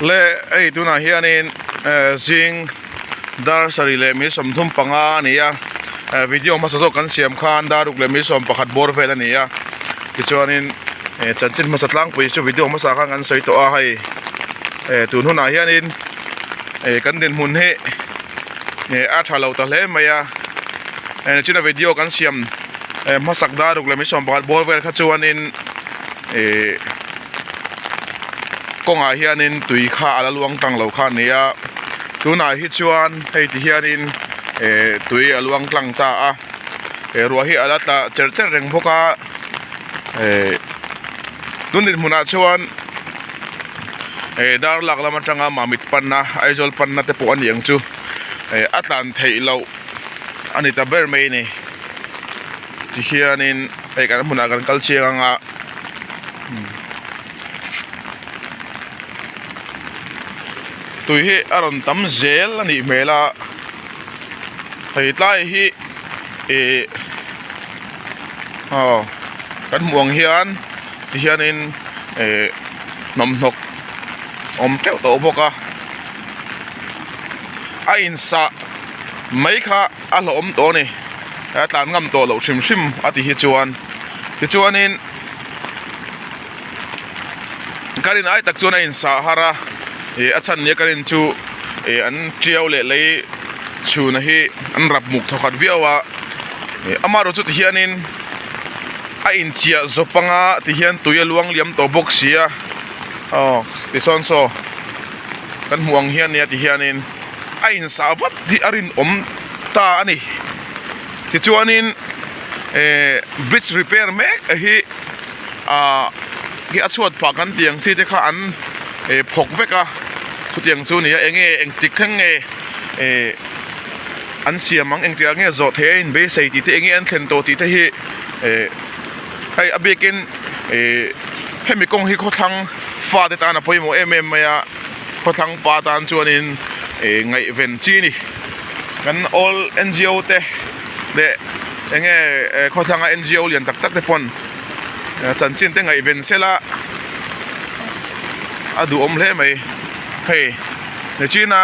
Le hei tunah hianin eh zing dar sarih leh mi 35 a ni a eh video hmasa zawk kan siam khan dar ruk leh mi 11 bawr vel a ni a tichuanin eh chanchin hmasa tlangpui chu video hmasa khan kan sawi tawh a hei eh tun hunah hianin eh kan dinhmun hi eh a tha lo ta hle mai a eh china video kan siam eh hmasak dar ruk leh mi 11 bawr vel kha chuanin eh kawngah hianin tui kha a la luang tlang lo kha a ni a tunah hi chuan hei ti hianin eh tui a luang tlang ta a eh ruah hi a la tla cher cher reng bawk a eh tun dinhmunah chuan eh dar lak lam atanga mamit panna Aizawl panna te pawh a ni ang chu eh a tlan theih loh a ni ta ber mai a ni tihianin hei kan hmunah kan kal chiang ang a. Tui hi a rawn tam zel a nih hmel a hei tlai hi ih aw kan hmuh ang hian ti hianin ih hnawmhnawk awm teuh tawh bawk a a insah mai kha a hlauhawm tawh a ni a tlan ngam tawh loh hrim hrim a ti hi chuan tichuanin. Kan in ai tak chuan a in sah har a ih a chhan nia kan in chu ih an tiau leh lei chhuna hi an rap muk thawkhat viau a ih amaherawhchu chu ti hianin a in chiah zawp anga ti hian tui a luang liam tawh bawk si a aw tisawn saw kan hmuh ang hian nia ti hianin a in sah vat hi a rinawm ta a ni tichuanin eh bridge repair mek a hi. Ahh hi a chhuat phah kan tih ang chi te kha an eh phawk vek a chutiang chu a ni a enge engtik thleng nge eh an siam ang engtikah nge zawh theih a inbeisei tih te enge an thlen tawh tih te hi eh hei a bikin eh hemi kawng hi khawthlang fate tan a pawimawh em em mai a khawthlang pa tan chuanin eh ngaihven chi a ni kan all N G O te leh enge eh khawthlanga N G O lian tak tak te pawn chanchin te ngaihven sela a duhawm hle mai hei nichina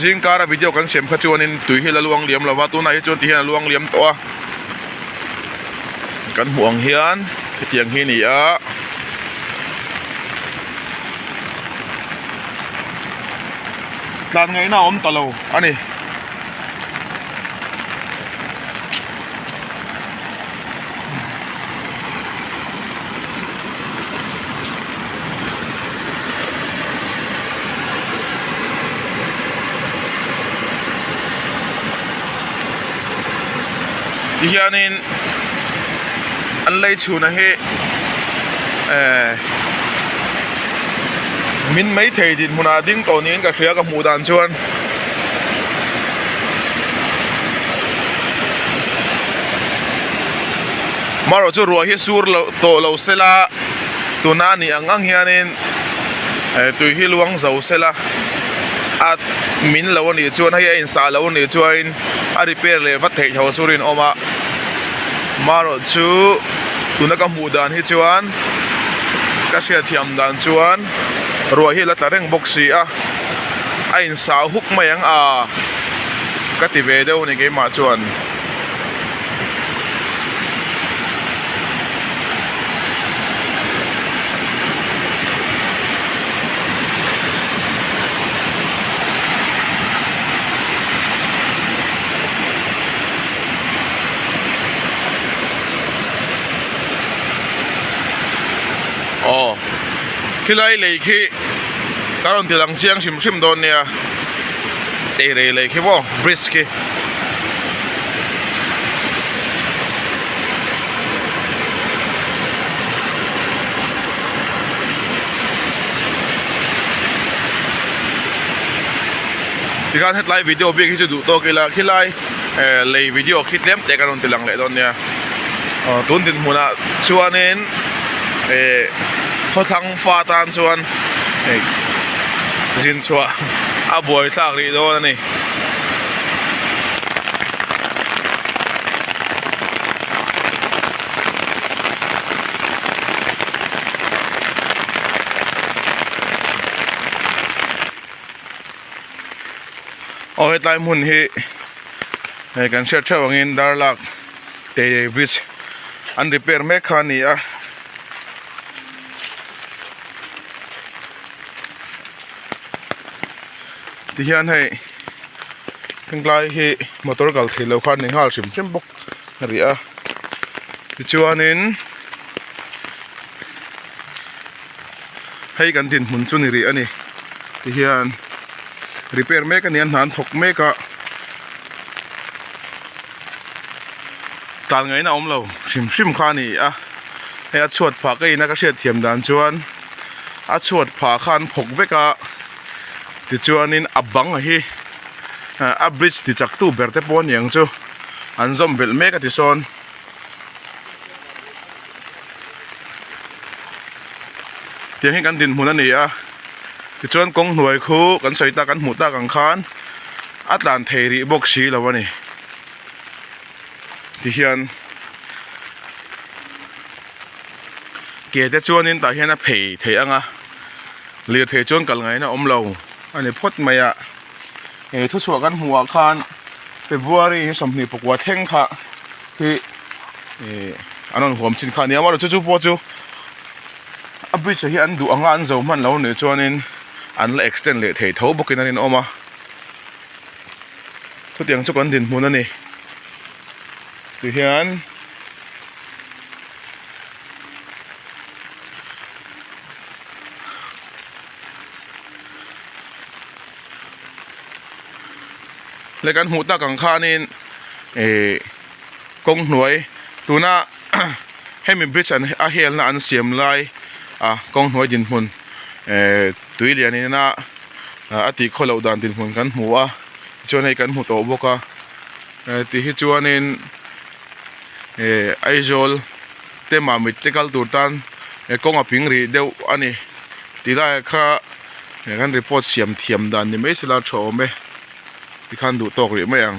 zing kara video kan siam kha chuanin tui hi la luang liam lova tunah hi chuan ti hian a luang liam tawh a kan hmuh ang hian hetiang hi a ni a. Tlan ngaihna a awm ta lo a ni. Tihianin an lei chhunah hi eh min maithei dinhmunah a ding tawh niin ka hria ka hmuh dan chuan. Marawh chu ruah hi sur loh tawh lo sela tuna a nih ang ang hianin eh tui hi luang zo sela a min lo a nih chuan hei a insah lo a nih chuanin a repair leh vat theih tho chu rinawm a marawh chu tuna ka hmuh dan hi chuan ka hriatthiam dan chuan ruah hi a la tla reng bawk si a. A insah huk mai ang a ka ti ve deuh a ni keimah chuan. Aw khilai lei khi. Ka rawn ti lang chiang hrim hrim dawn nia eirei lei khi maw bridge khi. Tikhan hetlai video bik hi chu duh tawk ila khilai eh lei video khi tlem te ka rawn ti lang leh dawn nia aw tun dinhmunah chuanin eh khawthlang fa tan chuan hei zin chhuah a buai thlak rih dawn a ni. Aw hetlai hmun hi hei kan hriat theuh angin darlak te bridge an repair mek kha a ni a. Tihian hei heng lai hi motor kal theih loh kha a ni nghal hrim hrim bawk a ri a tichuanin hei kan dinhmun chu ni rih a ni tihian repair mek a ni a hna an thawk mek a tan ngaihna awm lo hrim hrim kha a ni a hei a chhuat phah ka in a ka hriat thiam dan chuan a chhuat phah kha an phawk vek a tichuanin a bang hi a bridge ti chak tu ber te pawh a ni ang chu an zawm belh mek a ti sawn. Tiang hi kan dinhmun a ni a tichuan kawng hnuai khu kan sawi tak kan hmuh tak ang khan a tlan thei rih bawk si lo a ni tihian ke te chuanin tah hian a phei theih ang a lirthei chuan kal ngaihna awm lo a ni phawt mai a he thuchhuah kan hmuh ah khan February hi 29 thleng kha hi ih an rawn huam chin kha a ni a amaherawhchu chu pawh chu a bridge ah hi an duh anga an zo hman lo anih chuanin an la extend leh thei tho bawkin an inawm a chutiang chu kan dinhmun a ni tihian. Le kan hmuh tak ang khanin ihh kawng hnuai tuna hemi bridge an a helna an siam lai a kawng hnuai dinhmun ehh tui lian ina a tih khaw loh dan dinhmun kan hmu a tichuan hei kan hmu tawh bawk a ti hi chuanin ehh Aizawl te Mamit te kal tur tan kawng a ping rih deuh a ni tih laiah kha kan report siam thiam dan ni mai sela tha awm e tikhan duh tawk rih mai ang.